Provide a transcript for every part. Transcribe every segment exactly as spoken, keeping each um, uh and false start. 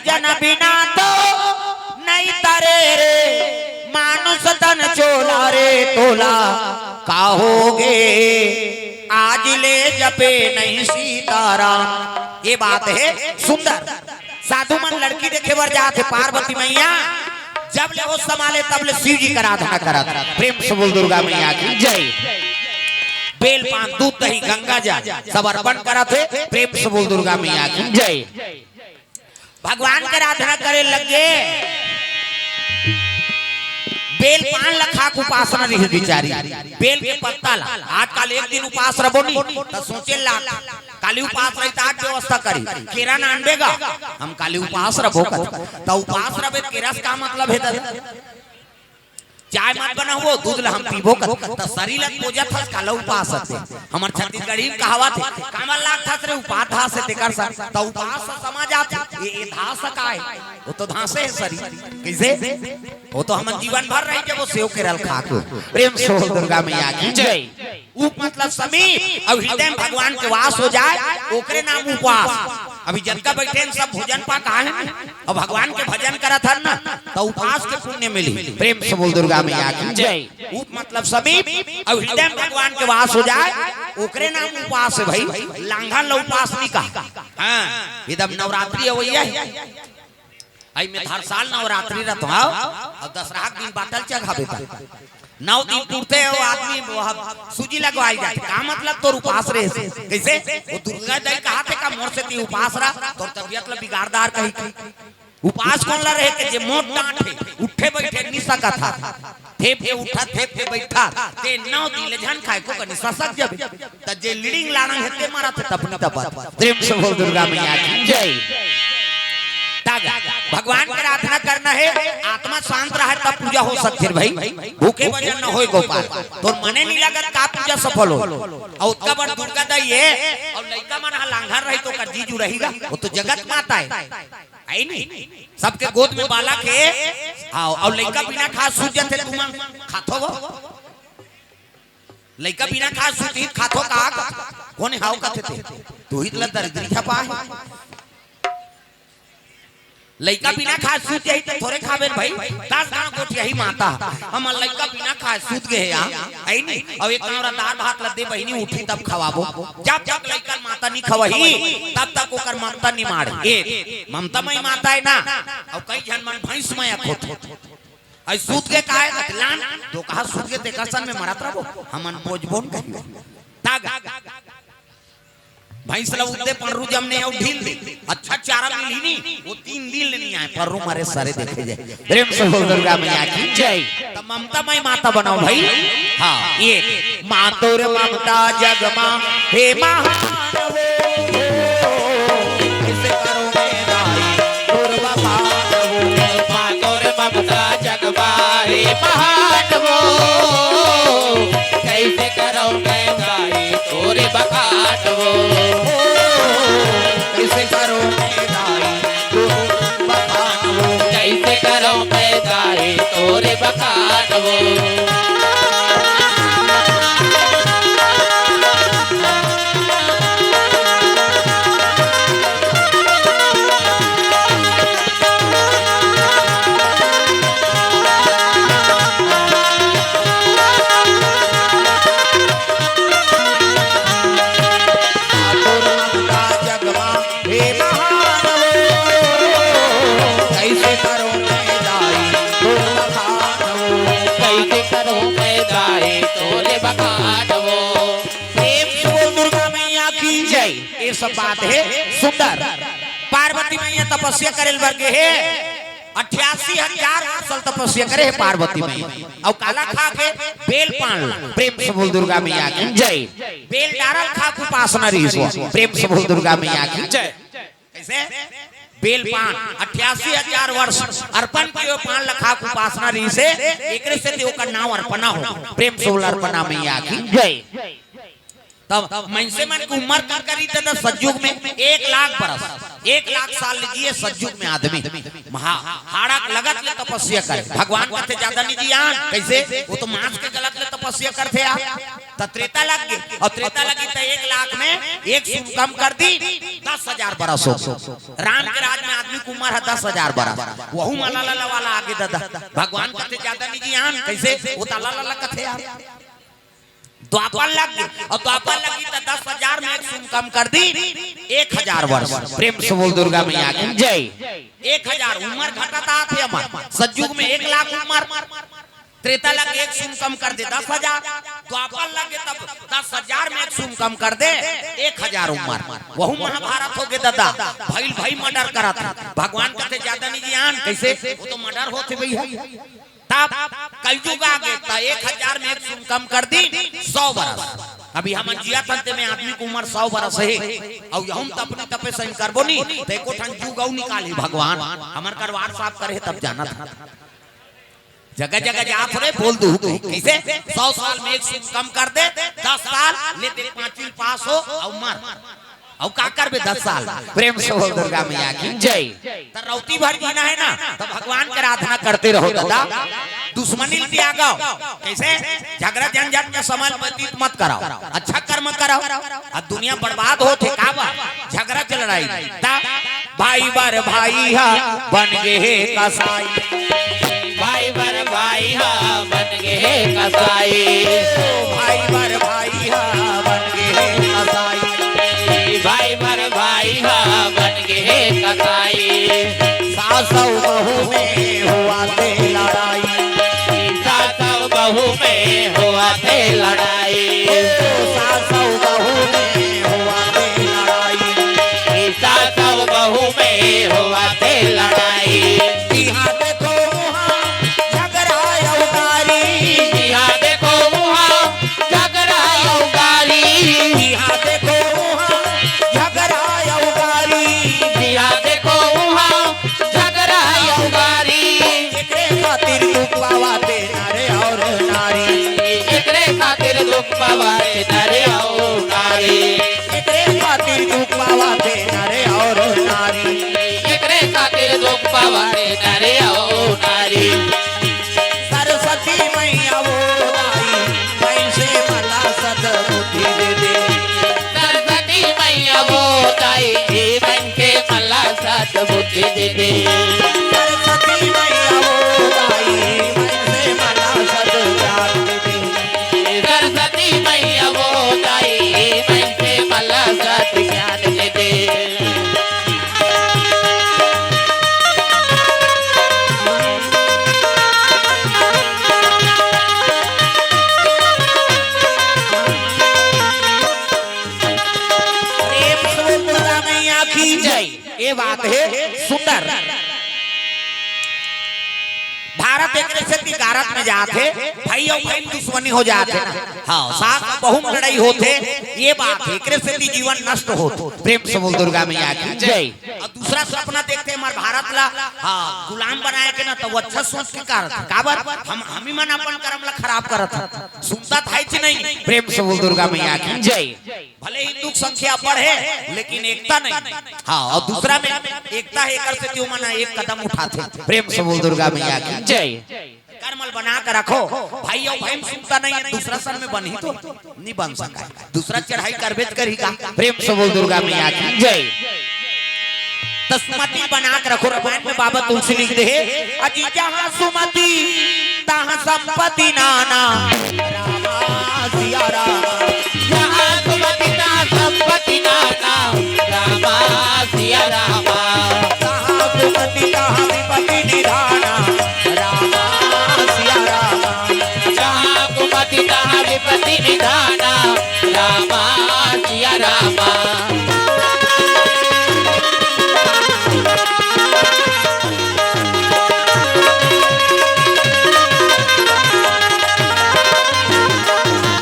भजन बिना तो नहीं तरे रे, मानुष तन चोला रे तोला, का होगे आज ले जपे नहीं सीताराम। ये बात हे सुंदर। साधु मन लड़की देखे बर जात हे, पार्वती मैया जब ले होश संभाले तब ले शिव जी के आराधना करत हे। प्रेम से बोल दुर्गा मैया की जय। बेल पान, दूध, दही, गंगा जल सब अर्पण करत हे। प्रेम से बोल दुर्गा मैया की जय। भगवान के आराधना करे लगे। बेल पान ल खा के उपासना रहिस बिचारी, बेल के पत्ता ला। आजकल एक दिन उपास रबो नी, त सोचे ला, काली उपास रही त आज व्यवस्था करी, केरा नानबे गा, हम काली उपास रबो कथे। त उपास रबे, केरा से का मतलब हे दादा? चाय मत बनाओ, दूध ला हम पीबो कथे। त शरीर ला पूजत हस, काला उपास हते। हमर छत्तीसगढ़ी में कहावत हे, "कामन लागथस रे उपास धास हे तेकर सा।" त उपास से समझ आथे, ये, ये धास का हे? वो तो धासे हे शरीर। कैसे? वो तो हमन जीवन भर रही जब वो सेव केरा ल खा के। प्रेम से बोल दुर्गा मैया की जय। उप मतलब समीप, अउ हृदय में भगवान के वास हो जाए, ओकरे नाम उपास। अभी जतका बैठे हैं सब भोजन पा कहा है ना, अउ भगवान के भजन करत हन ना, त उपास के पुण्य मिली। प्रेम से बोल दुर्गा मैया की जय। उप मतलब समीप, अउ हृदय में भगवान के वास हो जाए, ओकरे नाम उपास हे भाई। लांघन ल उपास नहीं कहा। हाँ, एकदम नवरात्रि अवइया हे। आई में हर साल नवरात्रि रथ हो, अउ दसरहा के दिन बाटल चघाबे त नौ दिन पुरथे हो आदमी, वो ह सूजी लगवाई जाथे। का मतलब तोर उपास रहे से? कैसे? वो दुर्गा दाई कहाथे का मोर सेती उपास रह, तोर तबियत ल बिगाड़ डार कही। उपास कोन ल रहे के जे मोट डांट हे, उठे बैठे नी सकत हा, थेप के उठा, थेप के बैठा, ते नौ दिन ले झन खाए को कनी ससक जबे। त जे लिड़िंग लाड़ंग हे ते मरत हे तपनी तपत। प्रेम से बोल दुर्गा मैया की जय। त भगवान के आराधना करना हे, आत्मा शांत रहे तब पूजा हो सकथे भाई। भूखे भजन न होय गोपाल, तोर मने नहीं लगत का पूजा सफल हो। अउ ओतका बड़ दुर्गा दाई हे, अउ लइका मन ह लांघर रही त ओकर जी जुड़ही गा, वो तो जगत माता हे, हे नी? सबके गोद में बालक हे। हाँ, अउ लइका बिना खाए सूत जाथे, तुमन खाथो वो? लइका बिना खाए सूत ही खाथो का? कोन हाव कथे ते? तू ही ला दरिद्री खपा हे। लइका बिना खाए सूत जाही त थोरे खाबे भाई, दस गांव गोठियाही माता। हमर लइका बिना खाए सूत गे हे या, हे नी? अउ एक कौंरा दार भात ल दे बहिनी, उठी तब खवाबो। जब तक लइका माता नी खवाही, तब तक ओकर ममता नी माड़े। ए, ममता मई माता हे ना, अउ कई झन मन भैंस मया होथे। अई सूत के काहे कतलान, तो कहा सूत के तेकर सन में मरत रबो, हमन बोझबोन कही। तागा। भैंस ला उद्दे पंडरू जमने अउ ढील दे। अच्छा चारा मिली नी, वो तीन दिन ले नहीं आए, पंडरू मारे सारे देखे जाए। प्रेम से बोल दुर्गा मैया की जय। त ममता मई माता बनाओ भाई। हाँ, ये मातुर ममता जग मा, हे महान वो, कैसे करो मैं दाई तोर बखान वो। मातुर ममता जग मा, हे महान वो, कैसे करो मैं दाई तोरे बखान वो। कैसे करो मैं दाई तोरे बखान वो। कैसे करो मैं दाई तोरे बखान वो। आतुर ममता जग मा, हे महान वो, कैसे करो मैं दाई तोर बखान वो। कैसे करो मैं दाई तोरे बखान वो। प्रेम से बोल दुर्गा मैया की जय। ये सब बात हे सुंदर। पार्वती मैया तपस्या करे बर गे हे। अट्ठासी हजार वर्ष तपस्या करे हे पार्वती मैया। अउ काला खा के? बेल पान ला। प्रेम से बोल दुर्गा मैया की जय। बेल डारा ल खा के उपासना रहिस वो। प्रेम से बोल दुर्गा मैया की जय। कैसे? बेल पान अट्ठासी हजार वर्ष अर्पण किए पान ल खा के उपासना रहिस हे, एकरे सेती ओकर नाम अर्पणा हो। प्रेम से बोल अर्पणा मैया की जय। तब मइनसे मन के उम्र का करी त सतयुग में एक लाख बरस, एक लाख साल ले जिए सतयुग में आदमी। महा-, हाड़ा के लगत ले तपस्या करे। भगवान कथे ज्यादा नहीं जियान, कैसे? वो तो मांस के गलत ले तपस्या करथे यार। त त्रेता लग गे, अउ त्रेता लगी त एक लाख में एक शून्य कम कर दी, दस हजार बरस हो। राम के राज में आदमी के उमर है दस हजार बरस, वहू में ला ला ला वाला आगे ददा। भगवान कथे ज्यादा नहीं जी आन, कैसे? वो त ला ला ला कथे यार। द्वापर लग गे, अउ द्वापर लगी त दस हजार में एक शून्य कम कर दी, एक हजार वर्ष। प्रेम से बोल दुर्गा मैया की जय। एक हजार उमर घटत आत हे हमर, सतयुग में एक लाख उमर, त्रेता लग एक शून्य कम कर दे दस हजार, द्वापर लग तब दस हजार में एक शून्य कम कर दे, एक हजार उमर। वहू महाभारत हो गे ददा, भइल भई मर्डर करत हे। भगवान कथे ज्यादा नहीं जी आन, कैसे? वो तो मर्डर होत हे भैया। तब कलयुग आ गे, त एक हजार में एक शून्य कम कर दी, सौ बरस। अभी हमन जियत हन ते में आदमी के उमर सौ बरस हे, अउ यहू त अपनी तपे सही करबो नी, त एको ठन जुग अउ निकालही भगवान। हमर कर WhatsApp करे हे तब जानत हन। जगह जगह जात हो रे, बोल दू कही, कैसे? सौ साल में एक शून्य कम कर दे, दस साल ले ते पांचवी पास हो अउ मर। अउ का करबे दस साल? प्रेम से बोल दुर्गा मैया की जय। त रौती भर जीना हे ना, त भगवान के आराधना करते रहो ददा। दुश्मनी ल त्यागव। कैसे? झगड़ा झंझट में समय व्यतीत मत कराव, अच्छा कर्म कराव। अब दुनिया बर्बाद होत हे काबर? झगड़ा चलड़ाई। त भाई बर भाई हा बन गे हे कसाई। भाई बर भाई हा बन गे हे कसाई। भाई बर भाई हा बन गे हे कसाई। भाई बर भाई हा बन गे हे कसाई। सास अउ बहू में होवत हे लड़ाई। सास अउ बहू में होवत हे लड़ाई। ओ, सास अउ बहू में होवत हे लड़ाई। सास अउ बहू में होवत हे लड़ाई। जिहाँ देखो उहाँ झगड़ा अउ गारी। जिहाँ देखो उहाँ झगड़ा अउ गारी। जिहाँ देखो उहाँ झगड़ा अउ गारी। जिहाँ देखो उहाँ झगड़ा अउ गारी। एकरे खातिर दुख पावत हे नर अउ नारी। एकरे खातिर दुख पावत हे नर अउ नारी। एकरे खातिर दुख पावत हे नर अउ नारी। एकरे खातिर दुख पावत हे नर अउ नारी। सरस्वती मैया वो दाई, बहिन से मला सद्बुद्धि दे दे। सरस्वती मैया वो दाई, बहिन से मला सद्बुद्धि दे दे। सरस्वती मैया वो दाई, बहिन से मला सद्ज्ञान दे दे। सरस्वती मैया वो दाई, बहिन से मला सद्ज्ञान दे दे। प्रेम से दुर्गा मैया की जय। ये बात हे सुंदर। भारत एकरे सेती गारत में जात हे, भाई अउ भाई में दुश्मनी हो जात हे ना। हाँ, सास बहू में लड़ाई होत हे, ये बात हे, एकरे सेती जीवन नष्ट होत हे। प्रेम से बोल दुर्गा मैया की जय। अउ दूसरा सपना देखथे हमर भारत ला, हाँ, गुलाम बनाए के ना, त वो अच्छा सोच के करत हे। काबर? हम, हमी मन अपन करम ला खराब करत हन। सुनता था कि नहीं? प्रेम से बोल दुर्गा मैया की जय। भले हिंदू के संख्या बढ़े, लेकिन एकता नहीं। हाँ, अउ दूसरा में एकता हे, एकर सेती ओमन एक कदम उठाथे। प्रेम से बोल दुर्गा मैया की जय। करम ल बना के रखो, भाई अउ भाई में सुनता नहीं हे, दूसरा सन में बनही तो नहीं बन सका। दूसरा चढ़ाई करबे त करही का? प्रेम से बोल दुर्गा मैया की जय। त सुमति बना के रखो, रामायण में बाबा तुलसी लिख दे हे, अजी जहाँ सुमति तहाँ संपत्ति नाना। रामा सिया रामा। जहाँ सुमति तहाँ संपत्ति नाना। रामा सिया रामा। जहाँ सुमति तहाँ विपत्ति निधाना। रामा सिया रामा। जहाँ सुमति तहाँ विपत्ति निधाना। रामा सिया रामा।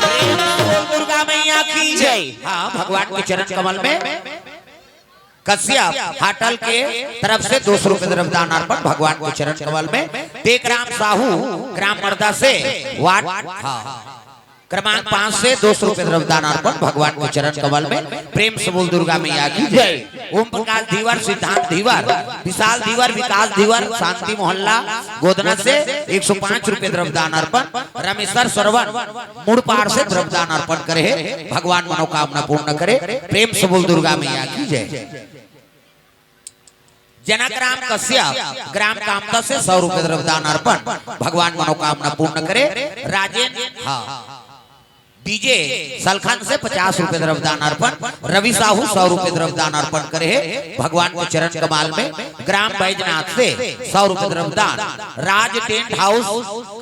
प्रेम से बोल दुर्गा मैया की जय। हाँ, भगवान के चरण कमल में कश्यप हाटल के तरफ से दो सौ रुपए द्रव्य दान अर्पण भगवान के चरण कमल में। टेकराम साहू ग्राम मर्दा से वार्ड, हाँ। क्रमांक पाँच से दो सौ रुपए द्रव्यदान अर्पण भगवान के चरण कमल में। प्रेम से बोल दुर्गा मैया की जय। ओम प्रकाश धीवर, सिद्धांत धीवर, विशाल धीवर, विकास धीवर, शांति मोहल्ला गोदना से एक सौ पाँच रुपए द्रव्यदान अर्पण। रमेश्वर श्रवण मुड़पार से द्रव्यदान अर्पण करे हे, भगवान मनोकामना पूर्ण करे। प्रेम से बोल दुर्गा मैया की जय। जनक राम कश्यप ग्राम कामता से सौ रुपए द्रव्यदान अर्पण, भगवान मनोकामना पूर्ण करे। राजेंद्र, हाँ, डीजे सलखन से पचास रुपए द्रव्यदान अर्पण, रवि साहू सौ रुपए द्रव्यदान अर्पण करे हे भगवान के चरण कमल में। ग्राम बैजनाथ से सौ रुपए द्रव्यदान, राज टेंट हाउस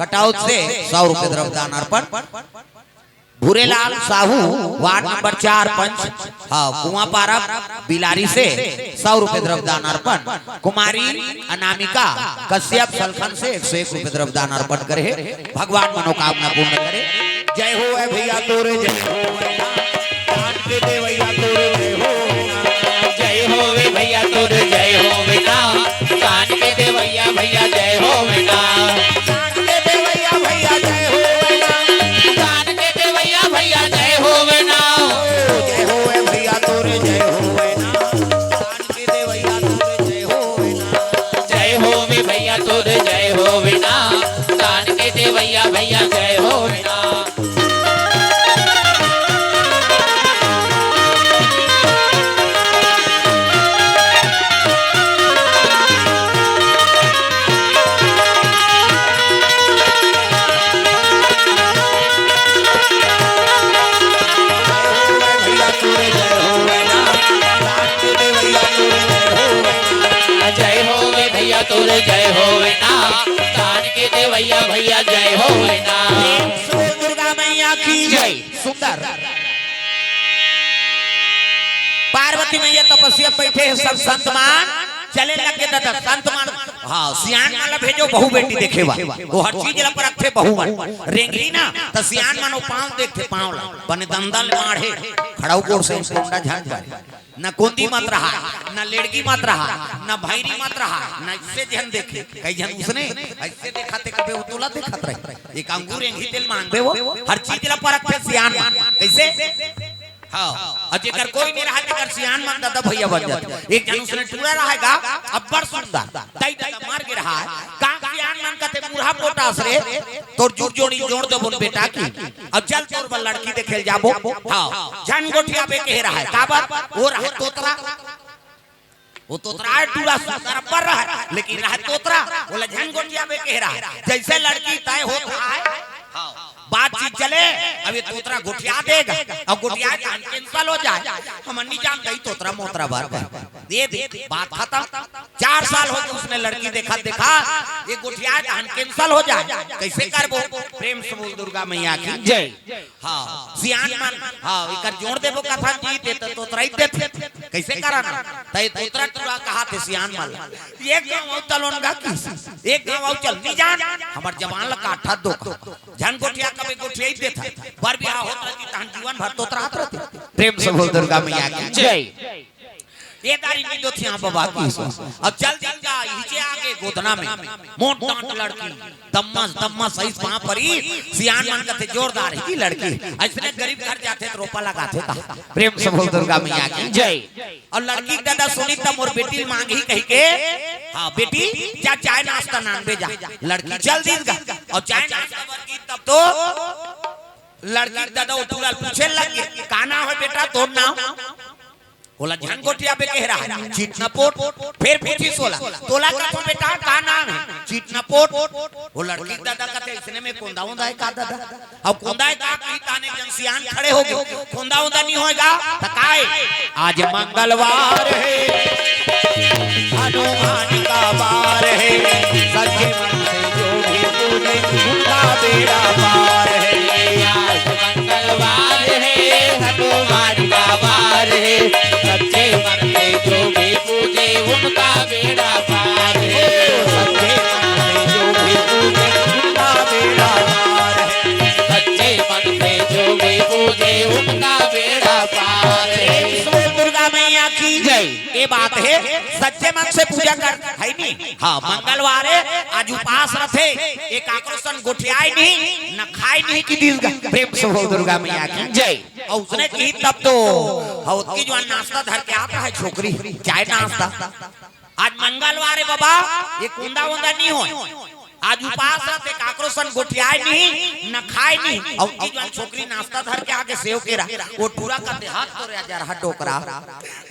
कटौत से सौ रुपए द्रव्यदान अर्पण। भूरेलाल साहू, वार्ड नंबर चार, पंच, हाँ, कुआंपारा बिलारी से सौ रुपए द्रव्यदान अर्पण। कुमारी अनामिका कश्यप सलखन से एक सौ एक रुपए द्रव्यदान अर्पण करे हे, भगवान मनोकामना पूर्ण करे। जय हो ए भैया तोरे, जय हो ए ना, दान के देवैया तोरे, जय हो ए ना। जय हो ए भैया तोरे, जय हो ए ना, दान के देवैया भैया, जय हो ए ना। दान के देवैया भैया, जय हो ए ना। दान के देवैया भैया, जय हो ए ना। जय हो ए भैया तोरे, जय हो ए ना। दान के देवैया तोरे, जय हो ए ना। जय हो ए भैया तोरे, जय हो ए ना। दान के देवैया भैया, जय हो ए ना। जय हो ए भैया तोरे, जय हो ए ना, दान के देवैया भैया, जय हो ए ना। दुर्गा मैया की जय। सुंदर। पार्वती मैया तपस्या बैठे हे, सब संत मन चले लगे दादा, संत मन, हाँ, सियान मन ला भेजो, बहू बेटी देखे बर, वो हर चीज ला परखथे बहू मन। रेंगही ना, त सियान मन वो पाँव देखथे, पाँव ला, बने दंदल माढ़े, खड़ाऊ गोड़ से कोंदा झांक जाए। न कोंदी मत रहा, न लेड़गी मत रहा, न भैरी मत रहा, न इससे झन देखे। कई झन उसने ऐसे देखा थे, कबे वो तोला देखत रही। एक अंगूर एंगी तेल मांगबे वो, हर चीज ला परखथे सियान मन। कैसे? हाँ, अउ जेकर कोई नहीं रहा, तेकर सियान मन दादा भैया बन जाथे। एक झन उसने टूरा रहेगा, अब्बड़ सुंदर, तई दादा मर गे रहा हे। का सियान मन कथे, बूढ़ा पोटास रे, तोर जुर जोड़ी जोड़ देबो बेटा की। अब चल तोर बर लड़की देखे ल जाबो। हाँ, झन गोठियाबे कहे रहा हे, काबर? वो रहा हे तोतरा। वो तोतरा हे, टूरा सुंदर अब्बड़ रहा हे, लेकिन रहा हे तोतरा, ओला झन गोठियाबे कहे रहा हे। जैसे लड़की तय होत रहा हे, हाँ, बातचीत चले, अब ये तोतरा गोठिया देगा, अउ गोठिया जान cancel हो जाए, हम नहीं जानते ही तोतरा मोतरा बर दे दे, बात खतम। चार साल हो गे उसने लड़की देखा देखा, ये गोठिया जान cancel हो जाए, कैसे करबो? प्रेम से बोल दुर्गा मैया की जय। हाँ, सियान मन, हाँ, एकर जोड़ देबो कथन जी, ते तो तोतरा ही देथे। कैसे करन? तय तोतरा टूरा कहाथे सियान मन। एक गाँव अउ तलोन गा किस, एक गाँव अउ चल, नहीं जान, हमर जवान ला काठा दो का। झन गोठिया कबे गोठिया ही देथा। बर बिहाव होत रहती, तहन जीवन भर तोतरात रहती। प्रेम से बोल दुर्गा मैया की जय। ये दारी नहीं दो थिया बाबा की। अब चल दिन का हिचे आगे गोदना में। मोट डांट लड़की। दम्मस, दम्मस, सही पाँव परी, सियान मन कथे जोरदार ही लड़की। ऐसने गरीब घर जाथे त रोपा लगाथे का। प्रेम से बोल दुर्गा मैया की जय। अउ लड़की दादा सुनी त मोर बेटी मांगही कहिके, हाँ बेटी, जा चाय नाश्ता नानबे जा। लड़की चल दीस गा। अउ चाय नाश्ता बर गिस तब तो लड़की दादा वो टूरा पूछे लगे, का नाम हे बेटा तोर नाम? ओला झन गोठियाबे कहे रहा हे, चिटनापोट। फेर पूछिस ओला, तोला कथों बेटा, का नाम हे? चिटनापोट। वो लड़की दादा कथे, इसने में कोंदा ओंदा हे का दादा? अब कोंदा हे का कही, ताने जन सियान खड़े हो गे। कोंदा ओंदा नहीं होएगा, त काय? आज मंगलवार हे, हनुमान का वार हे, सच्चे मन से जो भी पूजे, उनका बेड़ा पार हे। आज मंगलवार हे, हनुमान का वार हे, सच्चे मन से जो भी पूजे, उनका बेड़ा पार हे। सच्चे मन से जो भी पूजे, उनका बेड़ा पार हे। सच्चे मन से जो भी पूजे, उनका बेड़ा पार हे। दुर्गा मैया की जय। ये बात हे, सच्चे मन से पूजा कर, है नी? हाँ, मंगलवार हे, आज उपास रथे, ए काकरो सन गोठियाय नहीं, न खाय नहीं कि दिस गा। प्रेम से बोल दुर्गा मैया की जय। अउ उसने कही तब तो, हाँ, ओतकी जुवान नाश्ता धर के आत हे छोकरी, चाय नाश्ता। आज मंगलवार हे बाबा, ए कुंदा उंदा नहीं होय। आज उपास रथे, काकरो सन गोठियाय नहीं, न खाय नहीं। अउ ओतकी जुवान छोकरी नाश्ता धर के आगे सेव केरा, ओ टूरा कथे, "हट तो रे, जरा हट डोकरा।"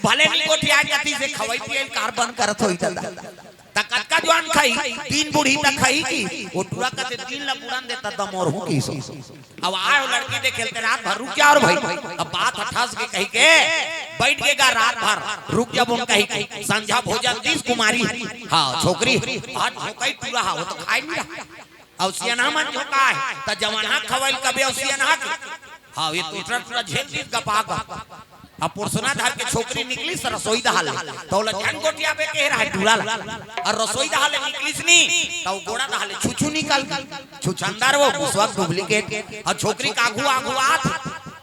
भले नहीं गोठियाय, कति से खवई पियई कार बंद करत होही ददा। त कतका जुवान खाही, तीन बूढ़ी तक खाही कि? ओ टूरा कथे, "तीन ला बुड़न दे, त दमोर हूँ की सो।" अब आय ओ लड़की देखे ल ते रात भर रुक जा रे भाई, अब बात ह ठस गे कहिके बइठ गे गा रात भर, रुक जा बोन कहिके। संझा भोजन दिस कुमारी, हाँ, छोकरी, आज भोकई टूरा हा, ओ तो खाय नहीं रहा। अउ सियनहा मन झोंकाय, त जवनहा खवई ल कबे अउ सियनहा के, हाँ, ए टूरा टूरा झेल दिस गपा गा। अब पुरसना धर के छोकरी निकलिस रसोई डहर ले, त ओला झन गोठियाबे केहे रहे टूरा ला। अउ रसोई डहर ले निकलिस नी, त ओ गोड़ा डहर ले छुछू निकल गे। छुछंदर ओ, मुसवा के duplicate। अउ छोकरी के आघू आघू आत,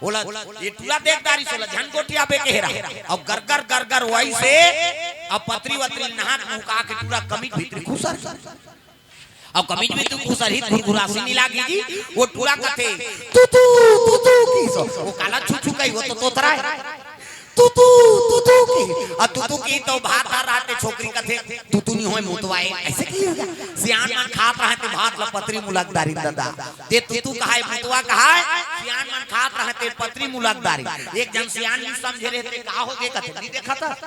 ओला ए टूरा देख डारिस, ओला झन गोठियाबे केहे रहे। अउ गरगर गरगर ओइसे, अब पतरी वतरी नहा के मुहका के टूरा कमीज भीतरी खुसर गे। अब कमीज भी तू खुसरही, घुरघुरासी नहीं लागी जी। ओ टूरा कथे, "तू, तू, तू, तू" किहिस। ओ काला छुछू कही, ओ तो तोतरा हे। "तू, तू, तू, तू" किहिस। अब तू, तू किहिस त भात हर रहते छोकरी कथे, "तू, तू नहीं होय, मुतवा हे।" अइसे कही होगा। सियान मन खात रहते भात ल पतरी मुलक डारिन ददा। ते तू, तू कहाय, मुतवा कहाय, सियान मन खात रहते पतरी मुलक डारिन। एक झन सियान नहीं समझे रहते, "का होगे?" कथे, "नहीं देखत हस?"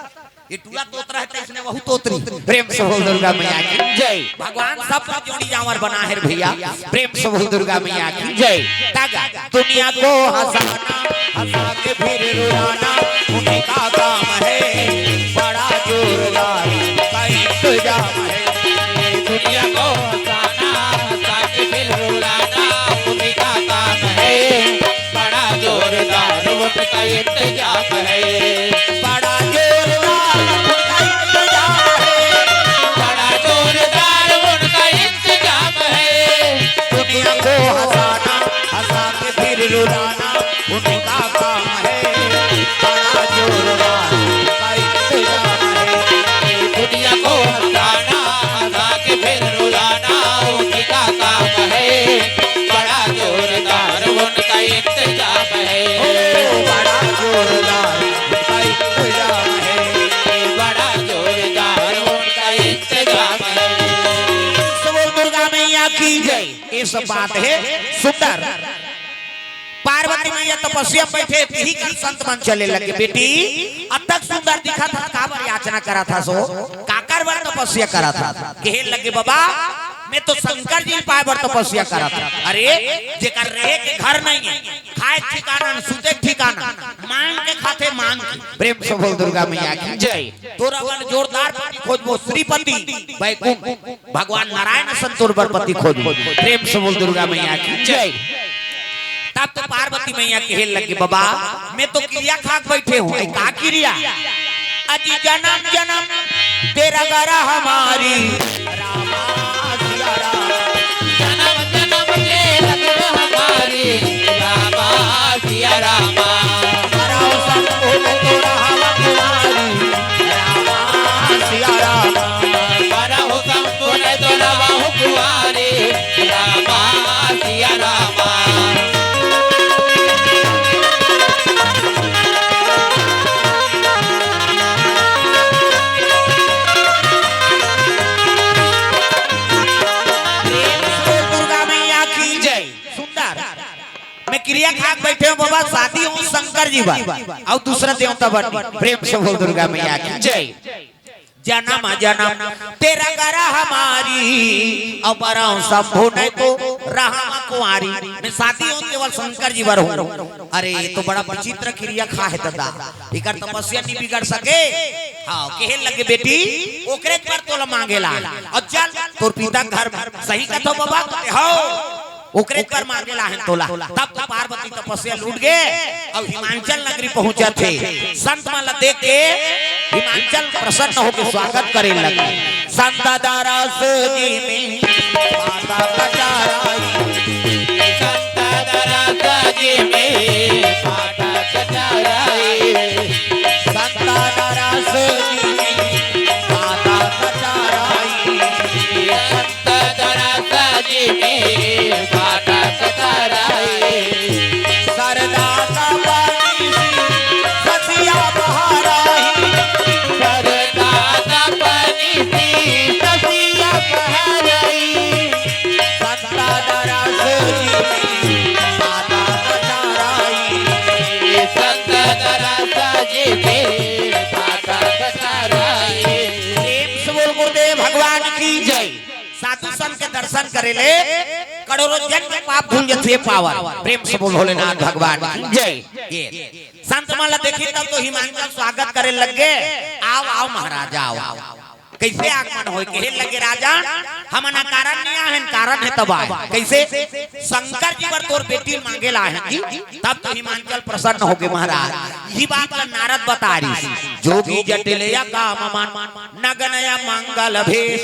ए टूरा तोतरा हे, त इसने वहू तोतरी। प्रेम से बोल दुर्गा मैया की जय। भगवान सब पर जोड़ी जांवर बना हे रे भैया। प्रेम से बोल दुर्गा मैया की जय। तागा दुनिया को हंसाना, हंसा के फिर रुलाना, उन्हीं का काम है। बड़ा जोरदार का इंतजाम है। दुनिया को हंसाना, हंसा के फिर रुलाना, उन्हीं का काम है। बड़ा जोरदार उनका इंतजाम है। बड़ा जोरदार उनका इंतजाम है। बड़ा जोरदार उनका इंतजाम है। दुनिया को हंसाना, हंसा के फिर रुलाना, उनका काम है। बड़ा जोरदार उनका इंतजाम है। दुनिया को हंसाना, हंसा के फिर रुलाना, उनका काम है। बड़ा जोरदार उनका इंतजाम है। ओ, बड़ा जोरदार उनका इंतजाम है। बड़ा जोरदार उनका इंतजाम है। सब बोल दुर्गा मैया की जय। ये सब बात है सुंदर। पार्वती मैया तपस्या बइठे, तिही कन संत मन चले लगे, "बेटी, अतक सुंदर दिखत हस, काबर याचना करत हस ओ? काकर बर तपस्या करत हस?" कहे लगे, "बाबा, मैं तो शंकर जी ल पाय बर तपस्या करत हंव।" अरे, जेकर रहे के घर नहीं है, खाए के ठिकाना न, सूते के ठिकाना, मांग के खाथे, मांग के। प्रेम से बोल दुर्गा मैया की जय। तोर बर जोरदार पति खोजबो, श्रीपति, बैकुंठ। भगवान नारायण संतोर बर पति खोजबो। प्रेम से बोल दुर्गा मैया की जय। तब तो पार्वती मैया कहे लगे, "बाबा, मैं तो किरिया खा के बइठे हंव।" "ए, का किरिया?" "अजी जनम जनम तेरा गरा हमारी।" रामा सिया रामा। जनम जनम तेरा गरा हमारी। रामा सिया रामा। मरहु संपूर्ण तो रहवा कुंवारी। रामा सिया रामा। मरहु संपूर्ण तो रहवा कुंवारी। रामा सिया रामा। प्रेम से बोल दुर्गा मैया की जय। सुंदर। मैं किरिया खा के बइठे हंव बाबा, शादी होही शंकर जी बर, अउ दूसरा देवता बर नहीं। प्रेम से बोल दुर्गा मैया की जय। जनम जनम तेरा गरा हमारी, अउ मरहु संपूर्ण तो रहवा कुंवारी। मैं शादी होही केवल शंकर जी बर होही। अरे, ये तो बड़ा विचित्र किरिया खा हे ददा, एकर तपस्या नहीं बिगड़ सके। हाँ, कहे लगे, "बेटी, ओकरे बर तोला मांगे ला, अउ चल तोर पिता घर में।" "सही कथव बाबा?" "हव।" ओकरे बर मांगे ला हन तोला। तब तो पार्वती तपस्या लूट गे, अउ हिमांचल नगरी पहुंचत हे। संत मन ला देख के हिमांचल प्रसन्न होके स्वागत करे लगे। संत दरस जिमि पाटा कटाराई। संत दरस जिमि पाटा कटाराई। संत दरस जिमि पाटा संत के दर्शन करे ले करोड़ों जन्म के पाप धुल जथे पावन। प्रेम से बोल भोलेनाथ भगवान की जय। ये संत मन ला देखी तब तो हिमांचल स्वागत करे लग गे, "आव, आव महाराज, आव, आव।" कइसे आगमन होय? कहे लगे, "राजा, हमन अकारण नइ आए हन, कारण हे तब आए।" कइसे? "शंकर जी बर तोर बेटी ल मांगे ला आए हन जी।" तब तो हिमांचल प्रसन्न होगे महाराज। इही बात ला नारद बता रिहिस, "जोगी जटिल या काम मन, नगन या मंगल भेष।"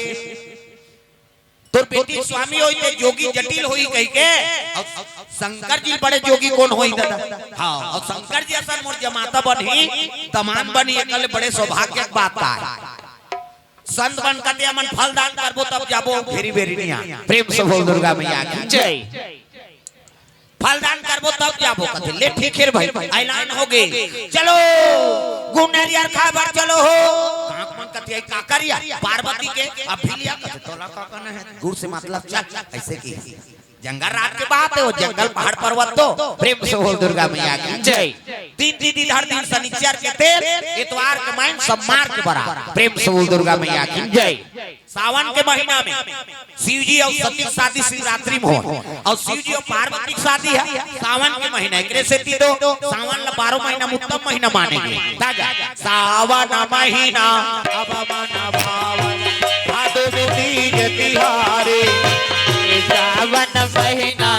तोर बेटी स्वामी होई ते जोगी जटिल होई कहिके, अउ शंकर जी बड़े जोगी कोन होई दादा? हाँ, अउ शंकर जी असन मोर जमाता बनही, दमांद बनही, एकर ले बड़े सौभाग्य के बात का हे। संत मन कथे, "हमन फल दान करबो तब जाबो, घेरी बेरी नइ आन।" प्रेम से बोल दुर्गा मैया की जय। फल दान करबो तब जाबो कथे। ले ठीक हे रे भाई, ऐलान होगे, चलो गुड़ नरियर खाए बर चलो हो। कांक मन कथे, "का करिया?" "पार्वती के।" "अब भी लिया?" कथे, "तोला का करना हे, गुड़ से मतलब, चल।" अइसे कि जंगल राज के बात हे, वो जंगल पहाड़ पर्वत तो। प्रेम से बोल दुर्गा मैया की जय। दिन दीदी धर दिन शनिचर के तेल, इतवार के माइन सोमवार के बराबर। प्रेम से बोल दुर्गा मैया की जय। सावन के महीना में शिव जी अउ सती के शादी शिवरात्रि में होय, अउ शिव जी अउ पार्वती के शादी हे सावन के महीना। एकरे सेती तो सावन ला बारह महीना में उत्तम महीना माने गे। ताजा सावन महीना अब मन भावन, भादो में तीज तिहारे। सावन महीना।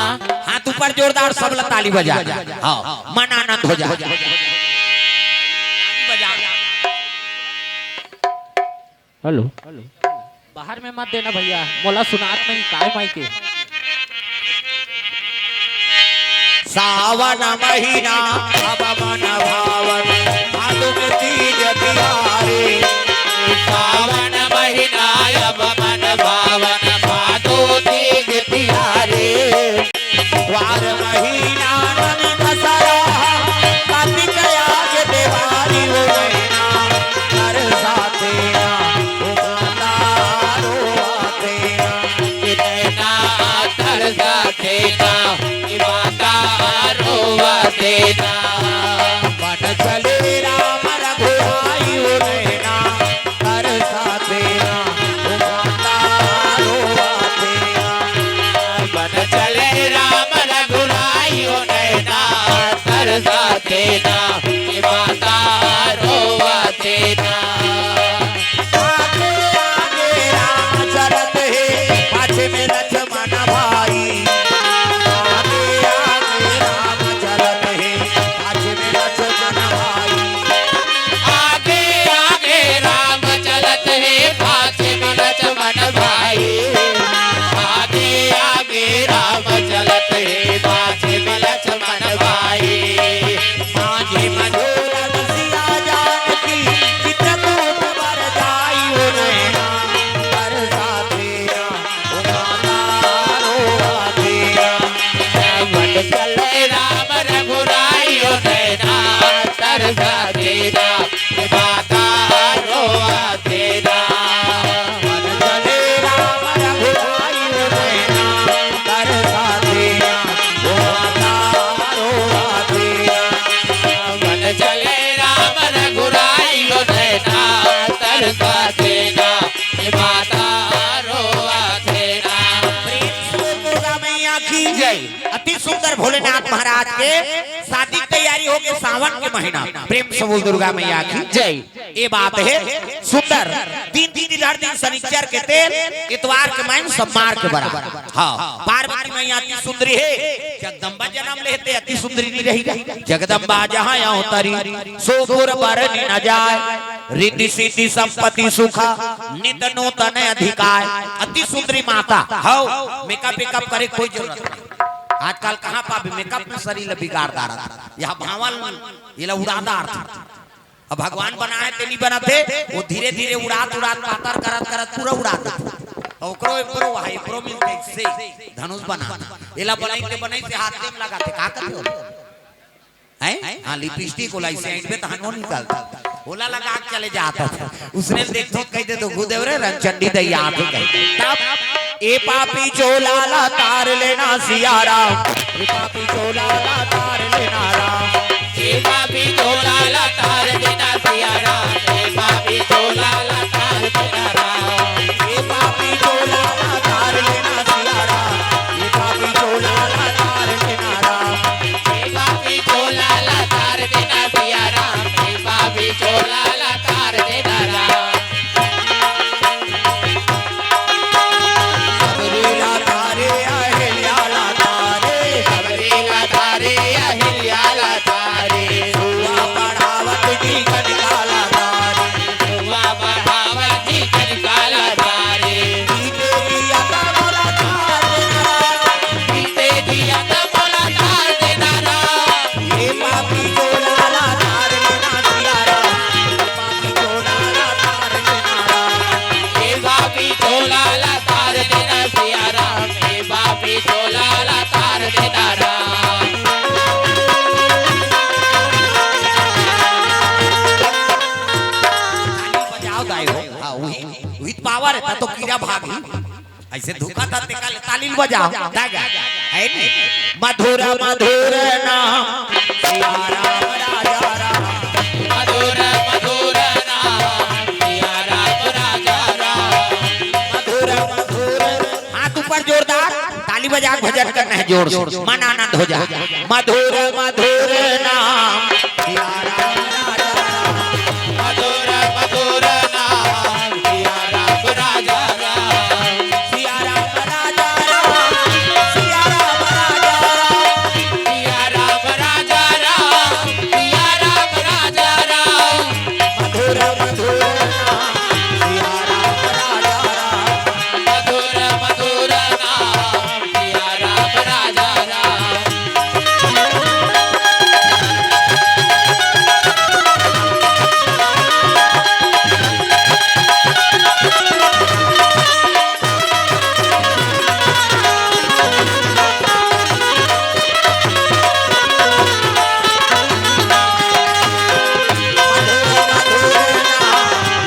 हाथ ऊपर जोरदार, सब ला ताली बजा। हाँ, मन आनंद हो जा। ताली बजा। हेलो। बाहर में मत देना भैया, मोला सुनात नहीं, काय माई के। सावन महीना अब मन भावन, भादो में तीज तिहारे। सावन महीना अब मन भावन, भादो तीज तिहारे। वार महीना नन दसरा, कार्तिक आगे देवारी हो महीना, कर साथे ना, ओ माता रो आथे ना। नैना तरसथे ना, ए माता रोवथे ना। बन चले राम रघुराई ओ नैना, तरसथे ना, ओ माता रोवथे ना। बन चले राम रघुराई ओ नैना, तरसथे ना, ए माता रोवथे ना। आगे आगे राम चलत हे, पाछे में लक्ष्मण भाई। आगे आगे राम चलत हे, पाछे में लक्ष्मण भाई। आगे आगे राम चलत हे, पाछे में लक्ष्मण भाई। आगे आगे राम चलत हे, पाछे में लक्ष्मण भाई। माझे मधुर रसिया जानकी, चित्रकूट बर जाई ओ नैना, तरसथे ना, ओ माता रोवथे ना। बन चले राम रघुराई ओ नैना, तरसथे ना, ए माता रोवथे ना। बन चले राम रघुराई ओ नैना, तरसथे ना, ओ माता रोवथे ना। बन चले राम रघुराई ओ नैना, तरसथे ना, ए माता रोवथे ना। प्रेम से दुर्गा मैया की जय। अति सुंदर भोलेनाथ महाराज के शादी के तैयारी होगे सावन के महीना। प्रेम से बोल दुर्गा मैया की जय। ये बात हे सुंदर। दिन दीदी धर दिन शनिचर के तेल, इतवार के माइन सोमवार के बराबर। हाँ, पार्वती मैया अति सुंदरी हे। जगदम्बा जनम लेहे ते अति सुंदरी नइ रही। जगदम्बा जहाँ अवतरी, सो पुर बरनि न जाय। रिद्धि सिद्धि संपत्ति सुख, नित नूतन अधिकार। अति सुंदरी माता हव, मेकअप वेकअप करे कोई जरूरत नहीं। आजकल कहाँ पाबे मेकअप में शरीर ल बिगाड़ डारत। यह भांवल, एला उड़ा डारत। अब भगवान बनाए ते नइ बनत हे, वो धीरे धीरे उड़ात उड़ात पातर करत करत पूरा उड़ा देथे। ओकरो एकरो भाई, एकरो मिलते से धनुष बना। एला बनाई ते बनाई से हाथ में लगा थे, का करते हो? हैं? हाँ, लिपस्टिक ओला इसे ऐंठबे तहन वो निकलता। ओला लगा के चले जाता था। उसने देखते कह दे तो गुदेव रे रणचंडी दैया आते कह। तब ए पापी चोला ला तार लेना सिया राम। ए पापी चोला ला तार लेना राम। ए पापी चोला ला तार लेना सिया राम। ए पापी चोला ला तार लेना राम। ए पापी चोला ला तार लेना तो कीरा भागही। अइसे धुका था, तेकर ले ताली बजाव। ता गा, हे नी? मधुर मधुर नाम सिया राम राजा राम। मधुर मधुर नाम सिया राम राजा राम। मधुर मधुर, हाथ ऊपर जोरदार, ताली बजा के भजन करना हे जोर से, मन आनंद हो जाय। मधुर मधुर नाम सिया राम राजा राम। मधुर मधुर नाम सिया राम राजा राम। सिया राम राजा राम, सिया राम राजा राम। सिया राम राजा राम, सिया राम राजा राम। मधुर मधुर नाम सिया राम राजा राम। मधुर मधुर नाम सिया राम राजा राम। मधुर मधुर नाम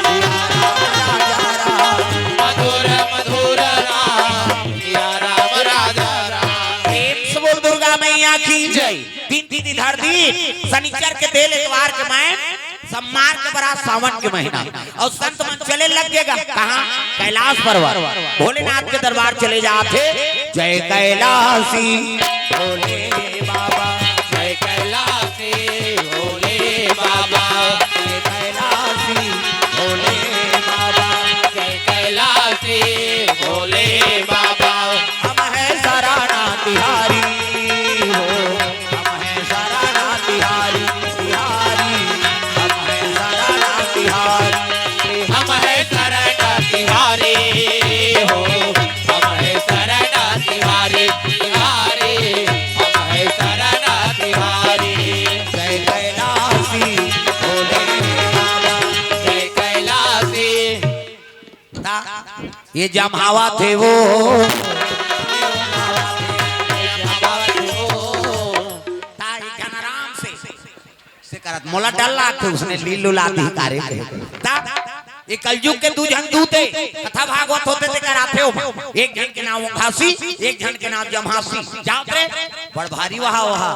सिया राम राजा राम। मधुर मधुर नाम सिया राम राजा राम। प्रेम से बोल दुर्गा मैया की जय। दिन तिथि धर दी, शनिचर के तेल एतवार के मैं, सोमवार के बरात सावन के महीना, अउ संत मन चले लग गे गा। कहाँ? कैलाश पर्वत, भोलेनाथ के दरबार चले जात हे। जय कैलासी भोले बाबा, जय कैलासी भोले बाबा, जय कैलासी भोले बाबा, जय कैलासी भोले बाबा। हम हैं शरणा तिहारी हो, हम हैं शरणा तिहारी, तिहारी, हम हैं शरणा तिहारी। हम हैं शरणा तिहारी हो, हम हैं शरणा तिहारी, तिहारी, हम हैं शरणा तिहारी। जय कैलासी भोले बाबा, जय कैलासी। ता ये जम्हावत हे वो। ता एक झन आराम से, से करत, मोला डर लागथे, उसने लील लुला दी तारे के। ता ये कलयुग के दू झन दूत हे, कथा भागवत होथे ते कराथे ओमा। एक झन के नाम ओंघासी, एक झन के नाम जम्हासी। जावत रे, बड़ भारी वहा वहा।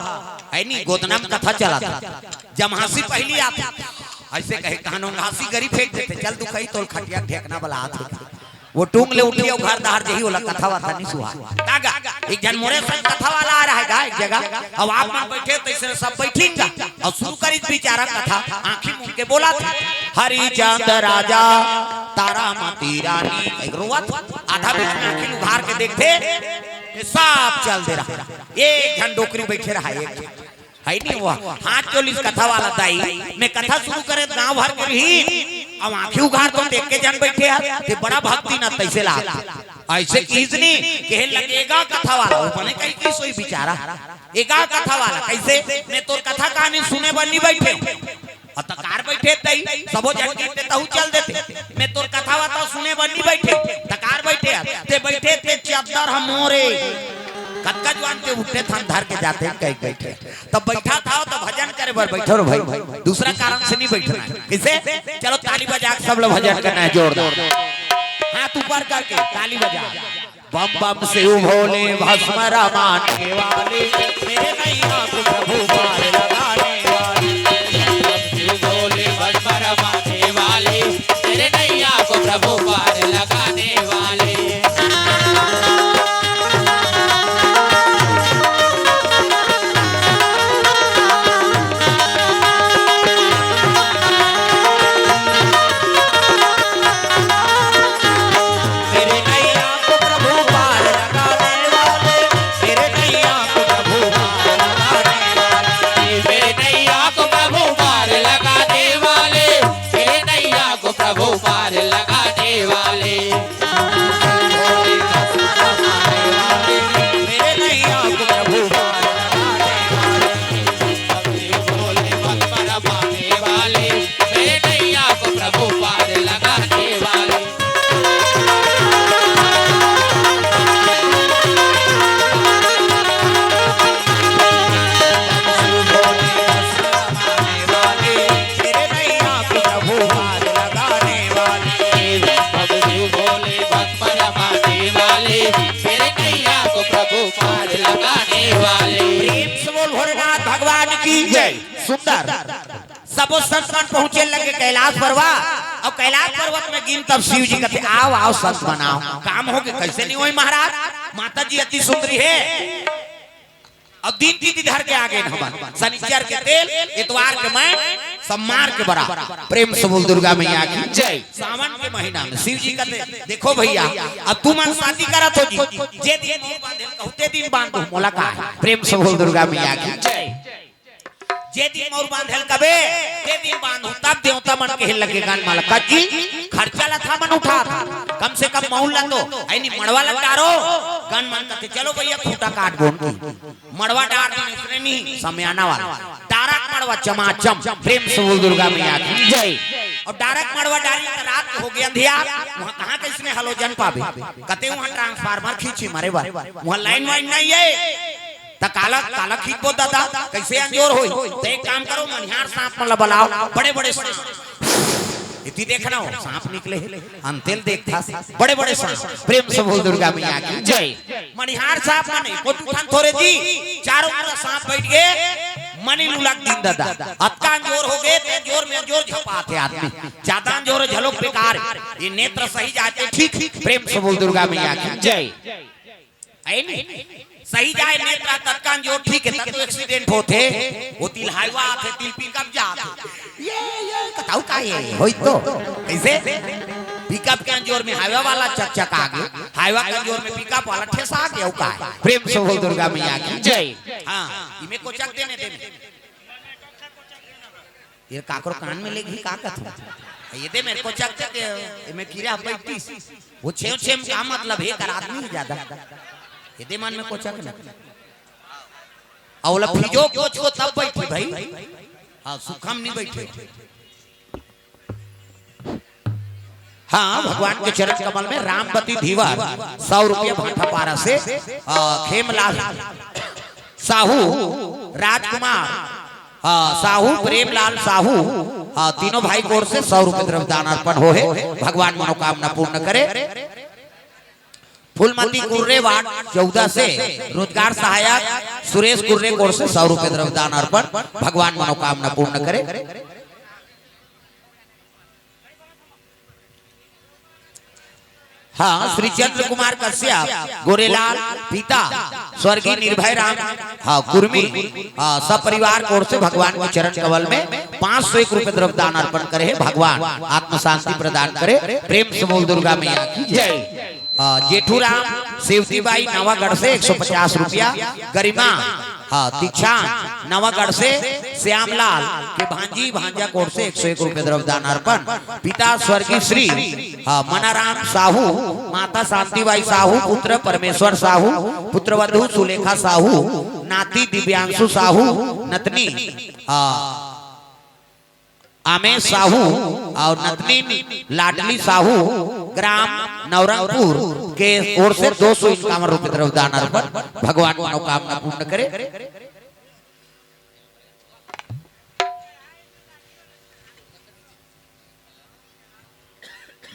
हे नी, गोदना म कथा चलत हे। जम्हासी पहिली आथे। अइसे कहे, तहन ओंघासी गरी फेंक देथे, "चल दुखई, तोर खटिया ढेकना बला आथे।" वो टूंग ले उठही अउ घर डहर जही, ओला कथा वथा नी सुहा। ता गा, एक झन मोरे संग कथा वाला आ रहा हे गा एक जगह, अउ आप मन बइठे तइसे सब बइठिन गा, अउ सुरू करिस बिचारा कथा, आँखी मूंद के बोलत हे, "हरिचंद राजा, तारामती रानी," एक रोवत, आधा बीच में आँखी उघार के देखथे, ये सब चल दे रहा हे। एक झन डोकरी बइठे रहा हे, एक झन हे नी वो, हाथ जोड़िस कथा वाला, "दाई, मैं कथा सुरू करेंव त गाँव भर के रहिन, अब आँखी उघार तो देख के झन बइठे हस, ते बड़ा भक्ति न तइसे लागथे।" अइसे किहिस नी, कहे लगे गा कथा वाला, वो बने कही कि सोई बिचारा। ए गा कथा वाला, कइसे? "मैं तोर कथा कहानी सुने बर नी बइठेंव।" अउ तकार बइठे तही, सबो झन के ते तहू चल देते। "मैं तोर कथा वथा सुने बर नी बइठेंव, तकार बइठे हस, ते बइठे ते चद्दर ह मोरे।" कतका जुवान के उठे थन धर के जाथे, कहि बइठे। तब बइठा था, तब भजन करे बर बइठो रे भाई, दूसरा कारण से नी बइठना हे। कइसे? चलो ताली बजा के सब लोग भजन करना हे जोरदार। हाथ ऊपर करके ताली बजा। बम बम शिव भोले भस्म रमाने वाले, मेरे नैया को प्रभु पार लगाने वाले। बम बम शिव भोले भस्म रमाने वाले, मेरे नैया को प्रभु पार लगाने वाले। मेरे नैया को प्रभु पार लगाने वाले, मेरे नैया को प्रभु पार लगाने वाले, मेरे नैया को प्रभु पार लगाने वाले, मेरे नैया को प्रभु पार लगाने वाले। सुंदर। सबो संत मन पहुंचे लगे कैलाश पर्वत, अउ कैलाश पर्वत में गिन तब शिव जी कथे, "आओ, आओ संत मन आओ।" काम होगे, कइसे नहीं होही महाराज? माता जी अति सुंदरी हे। अउ दिन तिथि धर के आगे हमन, शनिचर के तेल, इतवार के मैं, सम्मार के बरा। प्रेम से बोल दुर्गा मैया की जय। सावन के महीना में शिव जी कथे, "देखो भैया, अब तुमन शादी करत हो जी, जे दिन मउर बांधे ल कहू ते दिन बांधहू, मोला का हे?" प्रेम से बोल दुर्गा मैया की जय। जे दिन मउर बांधे ल कबे, ते दिन बांधहू, तब देवता मन कहे लगे गन मन ल, "का जी, खर्चा ल हमन उठाथन, कम से कम मउर ल तो, अइनी मड़वा ल डारो।" गन मन कथे, "चलो भैया, खूंटा काट बोन की।" मड़वा डार दिन इसने नहीं, समियाना वाला। डारक मड़वा चमाचम, प्रेम से बोल दुर्गा मैया की जय। अउ डारक मड़वा डारी त रात होगे अंधियार, उहां कहां कइसने हलोजन पाबे? कथे उहां transformer खींची मारे बर, उहां line वाइन नहीं हे। त काला, काला खींचबो दादा, कइसे अंजोर होही? त एक काम करो, मनिहार सांप मन ल बलाओ, बड़े बड़े सांप। इति देखना हो, सांप निकले हे, अंते ल देखथस, बड़े बड़े सांप। प्रेम से बोल दुर्गा मैया की जय। मनिहार सांप मन एको दू ठन थोरे जी, चारों मुड़ा सांप बइठ गे, मनी ल उलग दिन दादा। अतका अंजोर होगे, ते अंजोर में अंजोर झपाथे आदमी। जादा अंजोर हे त घलोक बेकार हे। ये नेत्र सही जाय ते ठीक। प्रेम से बोल दुर्गा मैया की जय। हे नी? सही जाय नेत्र, ततका अंजोर ठीक हे, तब तो accident होथे। ओती ल highway आथे, ओती ल pickup जाथे। ये, ये, बताओ का हे? होही तो। कइसे? Pickup के अंजोर में highway वाला चकचका गे, highway के अंजोर में pickup वाला ठेसा गे, अउ का हे? प्रेम से बोल दुर्गा मैया की जय। हां, इमे कोचक देने, देने। ये काकरो कान में लेगही का कथों? ये दे मेरे को चकचक, ये में कीरा बैठिस। वो छेम छेम का मतलब हे, कर आदमी ही जादा। ये दे मन में कोचक न। अउ ओला फिजो कोच को तब बैठी भाई। हां, सुखम नहीं बैठे। हां, भगवान के चरण कमल में रामवती धीवर सौ रुपया भाटापारा से, अ, खेमलाल साहू, राजकुमार, अ, साहू, प्रेमलाल साहू, अ, तीनों भाई की ओर से सौ रुपया द्रव्य दान अर्पण होहे। भगवान मनोकामना पूर्ण करे। फूलमती कुर्रे वार्ड चौदह से रोजगार सहायक सुरेश कुर्रे की ओर से सौ रुपया द्रव्य दान अर्पण, भगवान मनोकामना पूर्ण करे। हां, श्री चंद्र कुमार कश्यप, गोरेलाल, पिता स्वर्गीय निर्भय राम, हां, कुर्मी, हां, सपरिवार की ओर से भगवान के चरण कमल में पांच सौ एक रुपया द्रव्य दान अर्पण करे हे। भगवान आत्म शांति प्रदान करे। प्रेम से बोल दुर्गा मैया की जय। हां, जेठूराम सेवतीबाई नवागढ़ से एक सौ पचास रुपया, गरिमा, हां, दीक्षांत नवागढ़ से श्यामलाल के भांजी भांजा की ओर से एक सौ एक रुपया द्रव्य दान अर्पण। पिता स्वर्गीय श्री, हां, मनाराम साहू, माता शांतिबाई साहू, पुत्र परमेश्वर साहू, पुत्रवधू सुलेखा साहू, नाती दिव्यांशु साहू, नतनी, हां, आमेश साहू अउ नतनी लाडली साहू, ग्राम नवरंगपुर के ओर से दो सौ इक्यावन रुपया द्रव्य दान अर्पण, भगवान मनोकामना पूर्ण करे।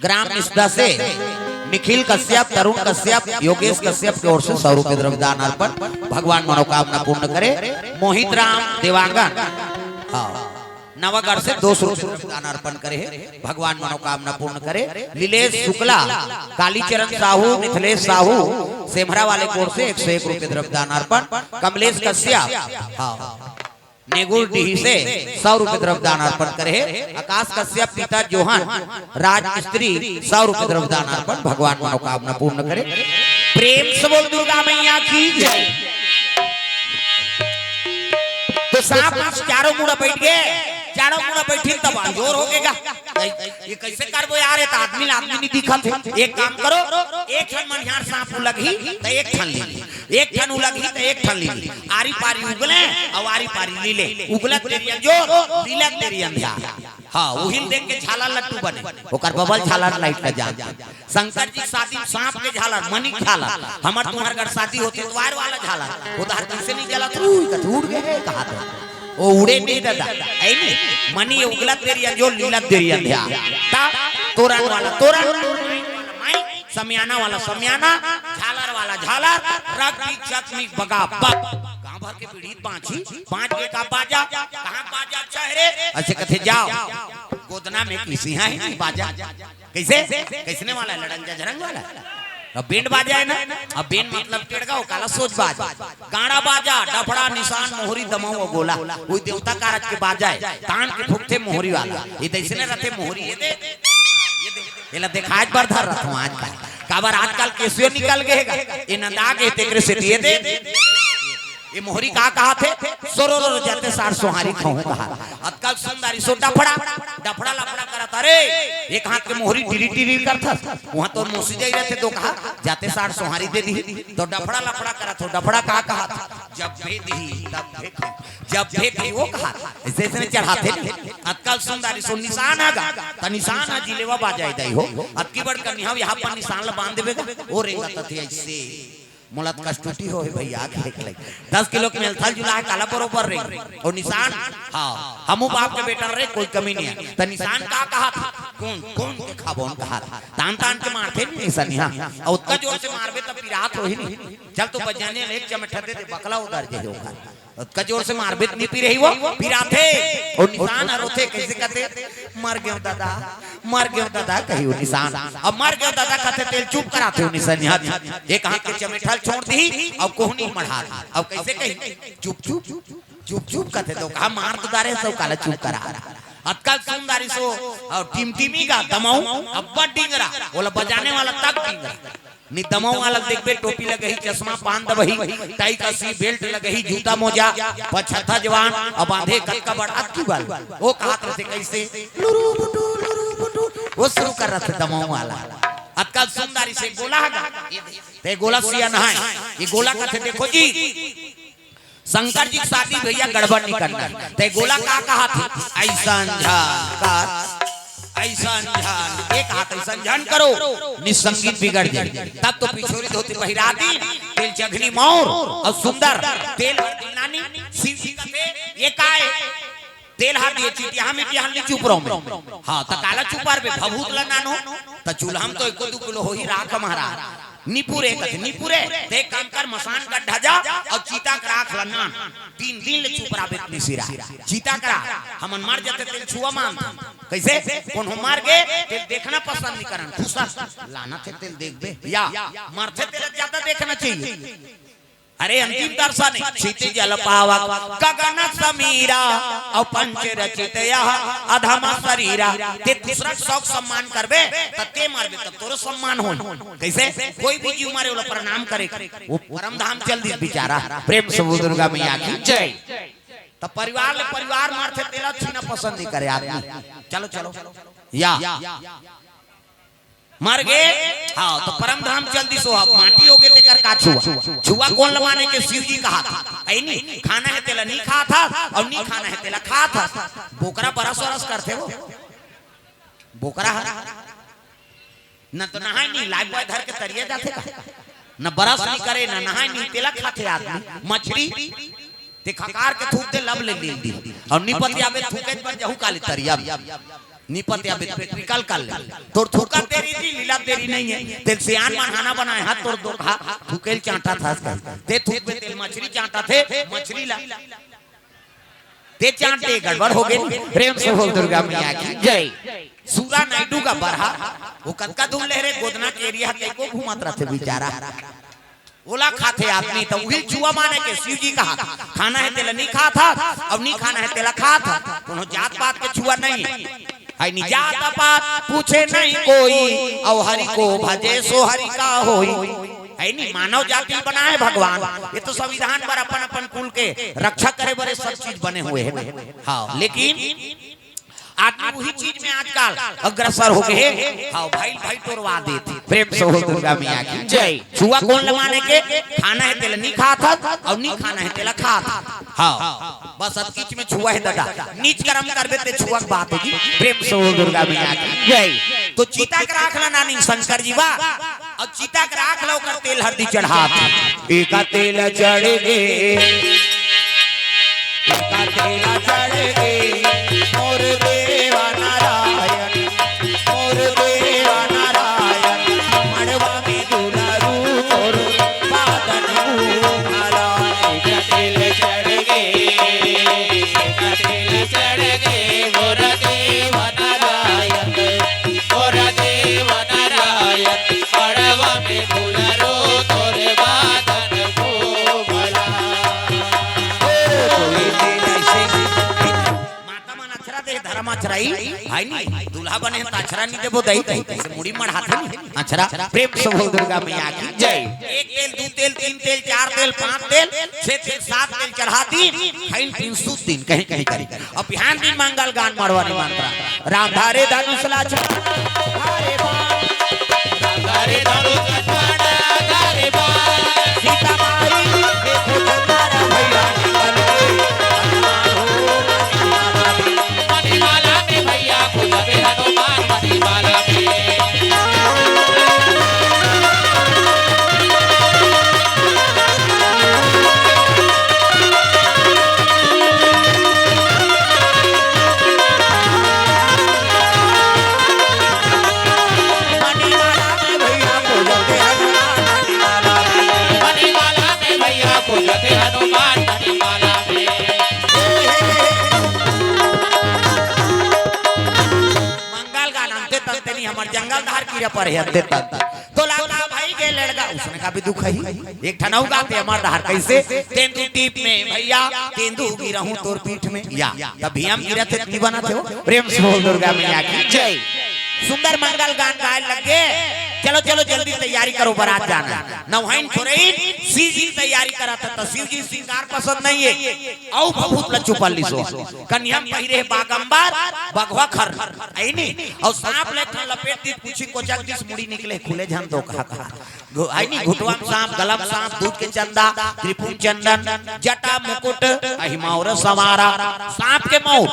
ग्राम निष्दा से निखिल कश्यप, तरुण कश्यप, योगेश कश्यप की ओर से सौ रुपया द्रव्य दान अर्पण, भगवान मनोकामना पूर्ण करे। मोहित राम देवांगन, हां, नवागढ़ से दो सौ रुपया द्रव्य दान अर्पण करे हे, भगवान मनोकामना पूर्ण करे। लीलेश शुक्ला, कालीचरण साहू, मिथिलेश साहू, सेमरा वाले की ओर से एक सौ एक रुपया द्रव्य दान अर्पण। कमलेश कश्यप, हां, नेगुर डीही से सौ रुपया द्रव्य दान अर्पण करे हे। आकाश कश्यप पिता जोहन राजमिस्त्री सौ रुपया द्रव्य दान अर्पण, भगवान मनोकामना पूर्ण करे। प्रेम से बोल दुर्गा मैया की जय। तो सांप उस चारों मुड़ा बइठ गे, चारों मुड़ा बइठिन तब अंजोर होगे गा। ये कइसे करबो यार, ये त आदमी ल आदमी नहीं दिखत हे। एक काम करो, एक ठन मनिहार सांप उलगही त एक ठन ले ली, एक ठन उलगही त एक ठन ले ली। आरी पारी उगले अउ आरी पारी लीले, उगलत देरी अंजोर, लीलत देरी अंधियार। हां, उही ल देख के झालर लट्टू बने, ओकर बबल झालर लाइट का जान। शंकर जी के शादी में सांप के झालर, मनी के झालर। हमर तुम्हर घर शादी होथे त wire वाला झालर, ओ डहर कइसे नहीं जलत, रुई का उड़ गे हे, कहाथे। ओ उड़े नहीं दादा, हे नहीं? मनी उगलत देरी अंजोर, लीलत देरी अंधियार। त तोरन वाला तोरन, माई, समियाना वाला समियाना, झालर वाला झालर, रग बीच चकनी बगा बग। गांव भर के पीढ़ी बाजी, बाज के का बाजा, कहाँ बाजा चढ़े? अइसे कथे, "जाव, गोदना में किसी हाँ ही नहीं बाजा।" कइसे? कइसने वाला? लड़ंजा झरंग वाला। अब बेंड बाजा हे ना, अब बेंड मतलब टेड़गा, ओ काला सोज बाज। गाड़ा बाजा, डफड़ा, निसान, मोहरी, दमऊ अउ गोला, ओ देवता कारज के बाजा हे। तान के फूंकथे मोहरी वाला, ए त अइसने रथे मोहरी, ए दे, ए दे, एला देखाय बर धर रथों आजकल। काबर आजकल केसियो निकल गे हे गा, ए नंदा गे हे तेकरे सेती ए दे। ए मोहरी का कहाथे? सोरो रो जाते सार सोहारी खाहूं कहा। अतका सुंदर इसो डफड़ा, डफड़ा लफड़ा करत, "अरे, एक हाथ के मोहरी टिरी टिरी करथस, उहाँ तोर मौसी जाई रहथे तो कहा, जाते सार सोहारी दे दी।" तो डफड़ा लफड़ा करत हो, डफड़ा का कहाथे? "जब भी दी, तब भी खाऊं, जब भी दी," ओ कहा, अइसे अइसने चढ़ाथे नहीं। अतका सुंदर इसो निसान आ गा, त निसान आ जिलेवा बाजाय दाई हो। अतकी बड़ कनिहा यहाँ पर निसान ल बांध देबे गा, ओ रेंगत हे अइसे। मोला त कष्टुटी होहे भइया, आँख देख ले। दस किलो के मेलथल जुला हे, काला बरोबर रे। अउ निसान, हाँ, हमू बाप के बेटा रे, कोई कमी नहीं हे। त निसान का कहाथे? कोन, कोन के खाबोन कहाथे। तान तान के मारथे नहीं निसनिया। अउ ओतका जोर से मारबे त पिरात होही नहीं। चल तो बजाने ले एक चमेठा दे दे, बकला उधर जे होगा। ओतका जोर से मारबे त नहीं पिरही वो, पिराथे। अउ निसान ह रोथे, कइसे कथे? "मर गेंव दादा, मर गेंव दादा," कही ओ निसान। अब "मर गेंव दादा" कथे तेला चुप कराथे ओ निसनिया। एक हाथ के चमेठा ल छोड़ दिही, अब कोहनी मढ़ा दिही। अब कइसे कही? "चुप, चुप, चुप, चुप," कथे तो कहा, "मार तो डारे हस, काला चुप करा।" अतका सुंदर इसो, अउ टिमटिमी गा दमऊ, अब्बड़ डिंगरा, ओला बजाने वाला तक डिंगरा। नि दमऊ वाला ल देखबे, टोपी लगही, चश्मा, पान दबही, टाई कसी, बेल्ट लगही, जूता मोजा, पछत्था जवान, अउ बांधे कतका बड़ अतकी बल। ओ कहात रथे कइसे? लुरु बुटु, लुरु बुटु। ओ सुरू कर रथे दमऊ वाला। अतका सुंदर इसे गोला हे गा। ते गोला सियान हे। ए गोला कथे, देखो जी, शंकर जी के शादी भइया गड़बड़ नहीं करना। ते गोला का कहाथे? "अइसन झन कर, अइसन झन, ए कहाथे, अइसन झन करो, नि संगीत बिगड़ जाही।" तब तो पिछोरी धोती पहिरा दी, तेल चघनी मौर अउ सुंदर तेल हर दिलानी। शिव जी कथे, "ए काय? तेल हर दिए, चिटिया में बिहान ली चुप रहो मैं।" हाँ, त काला चुप रहे बे, भभूत ल नानो, त चूल्हा में तो एको दू किलो होही राख महाराज। "नि पुरे," कथे, "नि पुरे, ते काम कर, मसान गड्ढा जा अउ चिता के राख ल नान। तीन दिन ले चुप रहा बेतनी सिरा। चिता के राख, हमन मर जाते तेल छुआ मानथन।" कइसे? कोनो मर गे, तेल देखना पसंद नहीं करन। खुसर, लानथे तेल देखबे। या, मरथे तेल ज्यादा देखना चाहिए। अरे अंतिम दर्शन हे, क्षितिज जल पावक गगन समीरा, अउ पंच रचित यह अधम शरीरा। ते दूसरा के शौक सम्मान करबे, त ते मरबे, तब तोरो सम्मान होही। कइसे? कोई भी जीव मरे, ओला प्रणाम करे, ओ परम धाम चल दिस बिचारा। प्रेम से बोल दुर्गा मैया की जय। त परिवार ले परिवार मरथे, तेला छीना पसंद नहीं करे आदमी। चलो, चलो। या। मर गे, हाँ, त परम धाम चल दिस। अब माटी हो गे, तेकर का छुआ? छुआ कोन ल माने के? शिव जी कहाथे। अइ नी, खाना हे तेला नी खात हस, अउ नी खाना हे तेला खात हस। बोकरा बरस वरस करथे वो। बोकरा हे। न तो नहाय नहीं, लाइफबॉय धर के तरिया जाथे का? न बरस नहीं करे, न नहाय नहीं, तेला खाथे आदमी। मछरी, ते खकार के थूक दे, लब ले लील दी। अउ नी पतियाबे, थूके पर जहू काली तरिया। नी पतियाबे, पेट निकल कर ले। तोर थूकत देरी जी, लीला देरी नहीं हे। तेल सियान मन हाना बनाए हाथ तोर दो खा, थूकेल चांटा था कही। ते थूकबे तेल मछरी चांटा थे, मछरी ला। ते चांटे गड़बड़ हो गे। प्रेम से बोल दुर्गा मैया की जय। सूरा नायडू का बरहा, ओ कतका दूर ले रे, गोदना के एरिया कई को घूमत रथे बिचारा। ओला खाथे आदमी, त उही छुआ माने के। शिव जी कहा, खाना हे तेला नी खात हस, अउ नी खाना हे तेला खात हस। कोनो जात पात के छुआ नहीं हे। है नी जात पात पूछे नहीं कोई, अउ हरि को भजे सो हरि का होई। है नी, मानव जाति बनाए भगवान, ये तो संविधान पर अपन अपन कुल के रक्षा करे बर सब चीज बने हुए हे ना। हाँ, लेकिन आदमी उही चीज में आजकल अग्रसर हो गे हे। हाँ, भाई, भाई तोरवा देथे। प्रेम से बोल दुर्गा मैया की जय। छुआ कोन ल माने के? खाना हे तेला नी खात हस, अउ नी खाना हे तेला खात हस। हाँ, बस अतकीच में छुआ हे दादा। नीच करम करबे ते छुआ के बात होही। प्रेम से बोल दुर्गा मैया की जय। तो चिता के राख ल नानिन शंकर जी बा। अउ चिता के राख ल ओकर तेल हरदी चढ़ात। एका तेल चढ़ गे, एका तेल चढ़ गे, मोर देवा नारायण, मोर देवा नारायण, मड़वा में दुलारू मोर बादन उभाला। एका तेल चढ़ गे, भाई नहीं, दूल्हा बने त अछरा नहीं देबो दई, दई, दई, मुड़ी मड़हाथे नहीं। अछरा, प्रेम से बोल दुर्गा मैया की जय। एक तेल, दू तेल, तीन तेल, चार तेल, पांच तेल, छह तेल, सात तेल चढ़ा दिन, खाइन पीन सूत दिन, कहीं, कहीं करी। अब बिहान दिन मंगल गान मड़वा निमंत्रण। राम धारे धनुष ला छा-, धारे बाण। राम धारे धनुष ला छा-, धारे बाण। सीता माई देखो चंदारा भैया मंगल के हनुमान हो। मणिमाला में भैया खोजते हनुमान मणिमाला में। मणिमाला में भैया खोजते हनुमान मणिमाला में। मणिमाला में भैया खोजते हनुमान मणिमाला में। मंगल गान अंते तंते नहीं, हमर जंगल धार कीरा पर है अंते तंते। तो लड़का भाई के लड़का, उसने का भी दुख है। एक ठन अउ गाते हमर धार कैसे? तेंदू टीप में भैया, तेंदू गिरहूं तोर पीठ में। या, तब भी हम गिरत है, नहीं बनत है वो। प्रेम से बोल दुर्गा मैया की जय। सुंदर मंगल गान गाए लग गे। चलो, चलो, जल्दी तैयारी करो, बारात जाना है। नवहाइन खोरइन, शिव जी तैयारी करत है, तो शिव जी सिंगार पसंद नहीं है। अउ भभूत ल चुपा लिसो। कन्हैया पहिरे बागंबर, बघवा खर। आई नी? अउ सांप ले ठन लपेट दी, पूछी कोचक दिस मुड़ी निकले, खुले झन दो कहा कहा। घु-, आई नी? घुटवा म सांप, गला म सांप, दूध के चंदा, त्रिपुन चंदन, जटा मुकुट, अहि मौर संवारा। सांप के मौर,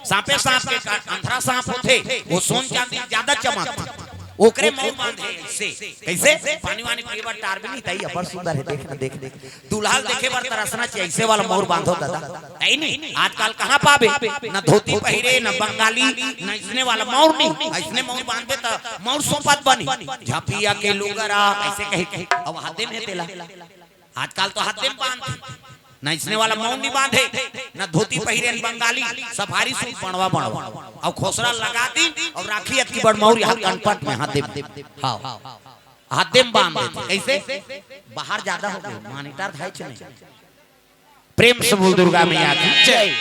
सांपे सांप के काट, अंधरा सांप होथे, वो सोन चांदी ज्यादा चमकथे। ओकरे मौर बांधे ऐसे। कैसे? पानी वानी पीए बर टार भी नहीं ताई, अब्बड़ सुंदर है, देख ना, देख, देख। दूल्हा ल देखे बर तरसना चाहिए, ऐसे वाला मौर बांधो दादा। ताई नहीं, आजकल कहाँ पाबे? न धोती पहिरे, न बंगाली, न इसने वाला मौर नहीं। ऐसने मौर बांधबे त मौर सोपत बनी। झापिया के लुगरा, ऐसे कहे, कहे। अब हाथे में तेला। आजकल तो हाथे में बांध। न इसने वाला मौर नहीं बांधे, न धोती पहिरे, न बंगाली, सफारी सूट बनवा, बनवा। अउ खोसरा लगा दी, अउ राखी अतकी बड़ मौर यहाँ कनपट में हाथे में। हाँ। हाथे में बांध देथे। कैसे? बाहर ज्यादा हो गए, monitor था ही नहीं। प्रेम से बोल दुर्गा मैया की जय।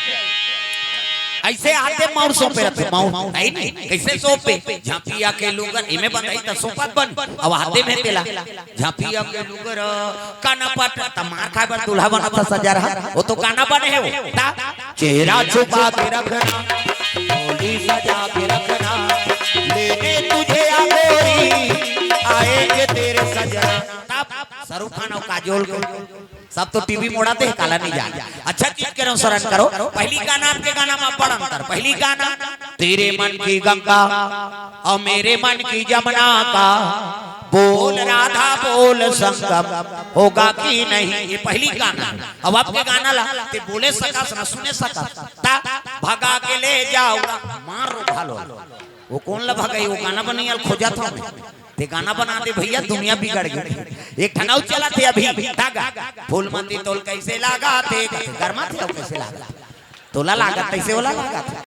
ऐसे हाथे मौर सोपे रहथे, मौर, है नहीं? कैसे सोपे? झांपिया के लुगर, इमे बंधाई त सोपत बन। अब हाथे में तेला। झांपिया के लुगर, कनपट, त मार खाए बर दूल्हा बनत सजा रहा। वो तो गाना बने है वो। ता? चेहरा छुपा के रखना, झोली सजा के रखना, लेने तुझे आ गोरी, आएंगे तेरे सजना। तब शाहरुख खान अउ काजोल के सब तो टीवी मोड़ा दे, काला नहीं जाए। अच्छा चीज के अनुसरण करो। पहली गाना आपके गाना में बड़ अंतर। पहली गाना, तेरे मन की गंगा और मेरे मन की जमुना का बोल राधा बोल संगम होगा कि नहीं, ये पहली गाना। अब आपके गाना ला ते बोले सकस ना सुने सकस, ता भगा के ले जाओ, मार रो भालो। वो कौन ला भगाई? वो गाना बनैया ल खोजत हवं। ते गाना बना दे भैया, दुनिया बिगड़ गई। एक ठन अउ चलत हे अभी, तागा। फूलमती तोल कैसे लागा थे, गरमा थे, कैसे लागा थे? तोला लागत, तैसे ओला लागत।